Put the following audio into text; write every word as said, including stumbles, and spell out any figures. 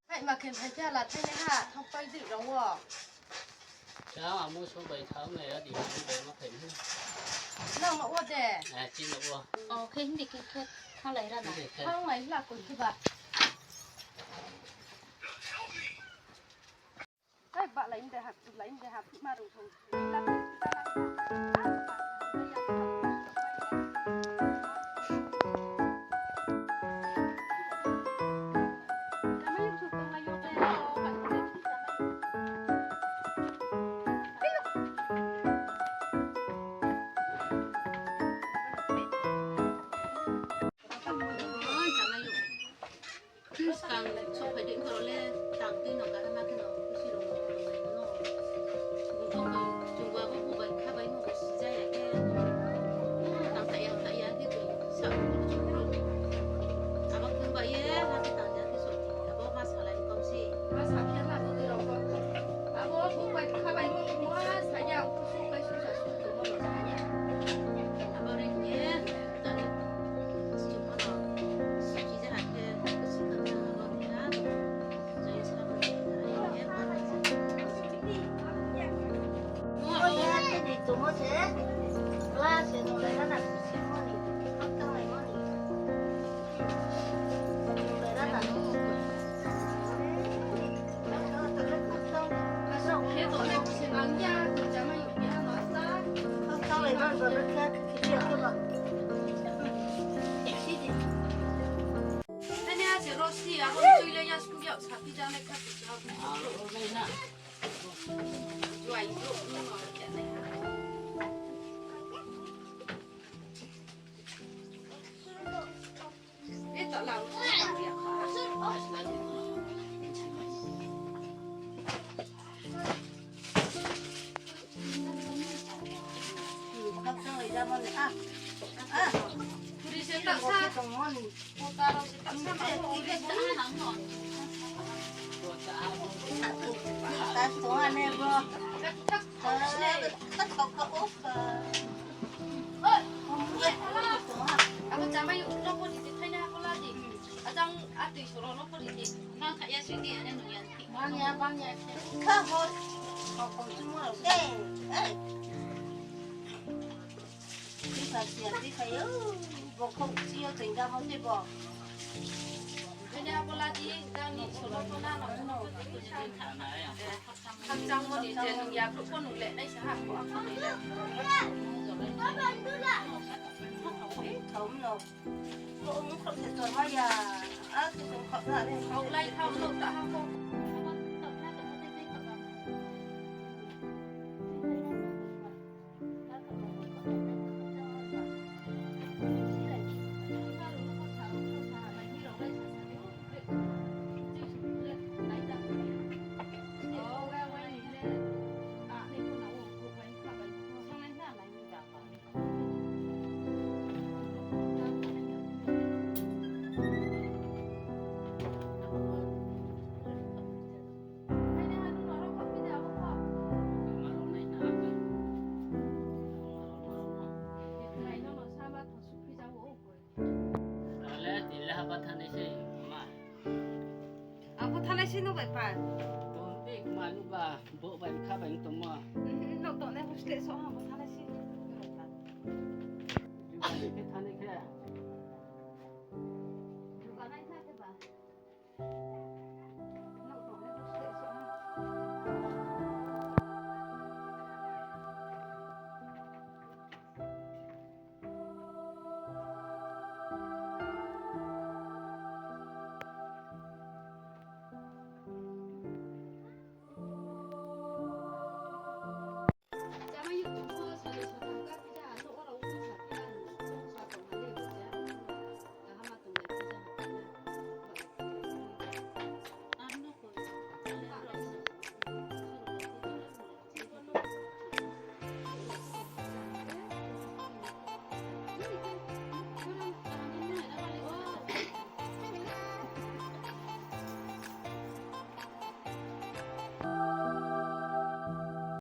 Hai, ma khe phai phi ha la thainai ha, thangpai dei rao wo. Chá, amo so bai thang nai ya di, amo bai ma phai ni. Nang no wo de? Eh, chini no wo. O, khe hindi khe khe thanglai ra na. Hindi khe. Thanglai hla koi khe ba. Hai, ba lai de ha, lai de ha, ma rung thong. Skang souhphai di, ongkha rao le tang tui no kaham ma khe no, kusi rao no, no. Bung tong bai, chung bo abo bu bai kha bai no, bo si ja ya khe. Tang ta ya, ta ya khe tui, sa, chung rao. Abo khe bai ye, ha khe tang ja khe so, abo ma salai kom si. Ma sa khe na, bo tui rao ko. Abo bu bai kha bai no, ma sa ya, kusi bai su sa su, chung bo no sa ya. Abo re ye. Tani a se rosi, abo tui le ya sku ya, sa pi ja le kha pi ja. Juai bro, no ma ya nai ha. Abo chamai no pho di, thainai ha pho la di. Ajang atoi soro no pho di. Nang kha ya sui di, ane nung ya. Bang ya, bang ya. Kha hor. Kau kau chimo rao de. Ei. Tisa sia tisa yo. Bo kau chi yo tengga mo se bo. Thainai ha pho la di, jang ni soro pho la no. Khakchangmo ni je nung ya brouh pho nung le nai sa ha, kho ang nai le. Thao no. Kho ang kho se chorma ya. A se chorma kho na le. Kho lai thao no ta ha kho. Ale, tini le haba thanai se, ma. Ang pho thanai se no bai pa. Tong di, ma nuba, bo bai kha bai tongmo. Mhm, no tongnai hostel so ang pho thanai se no bai pa. Juda ni khe thanai khe,